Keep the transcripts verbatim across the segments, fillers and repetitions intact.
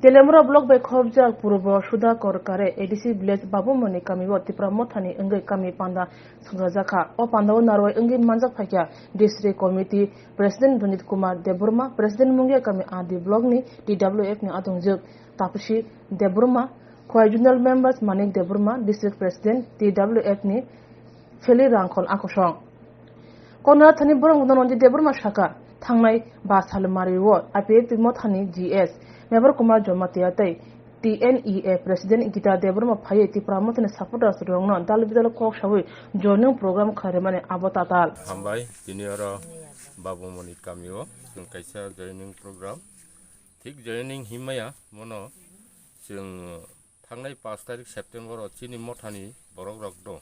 Telemura block bai khobjak Purbo Sudhakar Kare A D C village Babumoni kamio Tipra Mothani wngwi kami panda songchajakha. O pandao narwai wngwi manjak phaikha District Committee President Ranjit Kumar Debbarma, President Mungia Kami R D block ni T W F ni adongjwk Tapsi Debbarma, Khowai Zonal Members Manik Debbarma, District President T W F ni Feli Rangkhol Akosong. Koknathani borok Ranjit Debbarma saka, thangnai ba salmari o I P F T mothani G S Mebar Kumar Jamatia tei T N E A President Gita Debbarma phaiwi Tipra Mothani supporters rokno dal bidal kok sawi joining program khairemani abo tatal. Hambai, tini oro Babumoni kamio chwng kaisa joining program. Thik joining himmaya mono chwng thangnai pash tarik September o chini mothani borok rok do.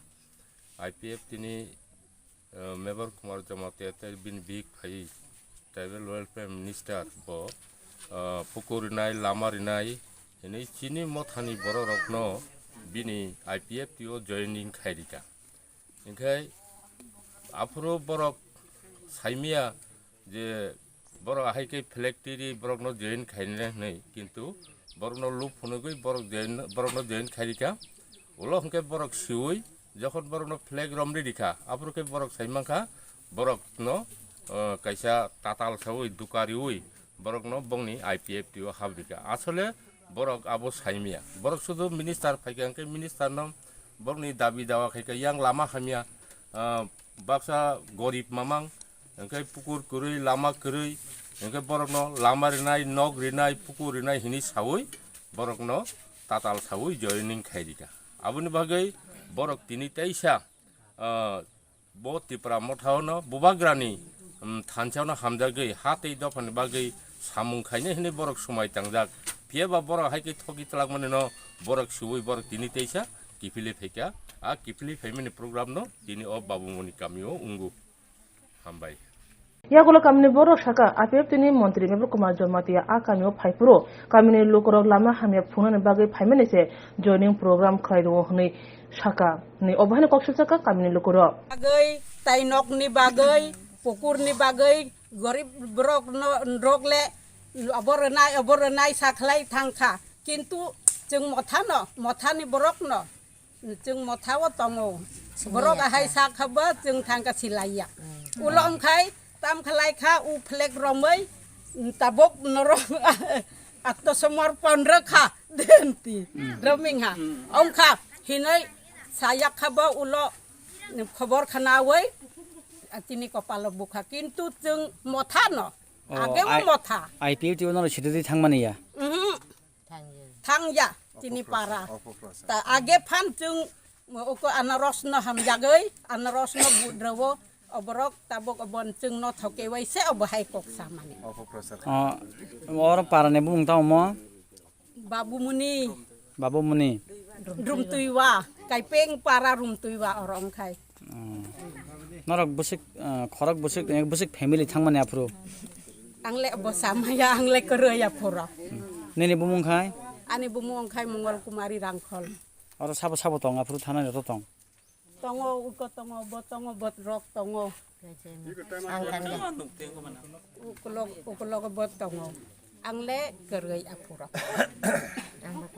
I P F T ni, eh, Mebar Kumar Jamatia tei bini bihik phaiwi Tribal Welfare Minister bo, eh, pukur rinai, lama rinai hinwi chini mothani borok rokno bini I P F T o joining khairika. Hinkhe aphuru borok saimaya je borok ahai khe flag tiri borokno join khainai hinwi, kintu borokno lub phunugwi borok join, borokno join khairika. Ulo hinkhe borok siwi jokhon borokno flag romri rikha, aphuru khe borok saimankha borokno, uh, kaisa tatal sawi dukariwi borokno bongni I P F T o habrika. Asole borok abo saimaya. Borok sudu minister phaikha hinkhe minister no borokni dabi dawa khaikha, yang lama hamya, ah, baksa gorib mamang, hinkhe pukur kwrwi, lama kwrwi, hinkhe borokno lama rinai, nok rinai, pukur rinai hinwi sawi borokno tatal sawi joining khairika. Aboni bagwi borok tini teisa, ah, bo Tipra Motha-o no Bubagrani, um, thansa-o no hamjagwi ha tei dophani bagwi samung khainai hinwi borok swmai tangjak. Phiya ba borok hai khe thoki twlangmani no borok suwi borok tini teisa kiphilwi phaikha. A kiphilwi phaimani program no tini o Babumoni kamio wngo. Hambai. Yagulo kamini borok saka, I P F T ni montri Mebar Kumar Jamatia a kamio phaiphuru kamini lukurok lama hamya phungnani bagwi phaimani se joining program khlai rwo hwnwi saka hwnwi obo haino kok sujaka kamini lukurok. Bagwi, tai nokni bagwi, pukurni bagwi, gorib borok no, rok le, abo rwnai, abo rwnai sakhlai thangkha. Kintu chwng Motha no, Mothani borok no, chwng Motha o tongo. Borok ahai sakha ba chwng thangkha silaiya. Ulo wngkhai tam khlai kha u flag romwi, tabok norok atmosomorpon rwkha. Denti, roming ha. Ongkha, hinoi sayak kha bo ulo khobor khnawi, tini kopalo bukha. Kintu chwng Motha no, o, age o I-, Motha. I P F T o no sitidi thangmani ya? Mhm. Thangya, tini para. Ta age phan chwng uko anaros no hamjagwi, anaros no budrawo, oborok tabok obon chwng no thokewai se obo hai kok samani. O, oro para ni bumung tamo mo? Babumuni. Babumuni. Rumtuiwa, Kaipeng para Rumtuiwa oro wngkhai. Oh. Norok bwswk, ah, khorok bwswk, eh, bwswk family thangmani aphuru? Ang le bo samaya, ang le kwrwi aphuru. Nini bumung khai? Ani bumung khai Mongol Kumari Rangkhol. Oro sabo sabo tong aphuru thanani to tong? Tongo, uko tongo, bo tongo, bot rok tongo. Ang thangya. Ukolog, ukolog bot tongo. Ang le kwrwi aphuru.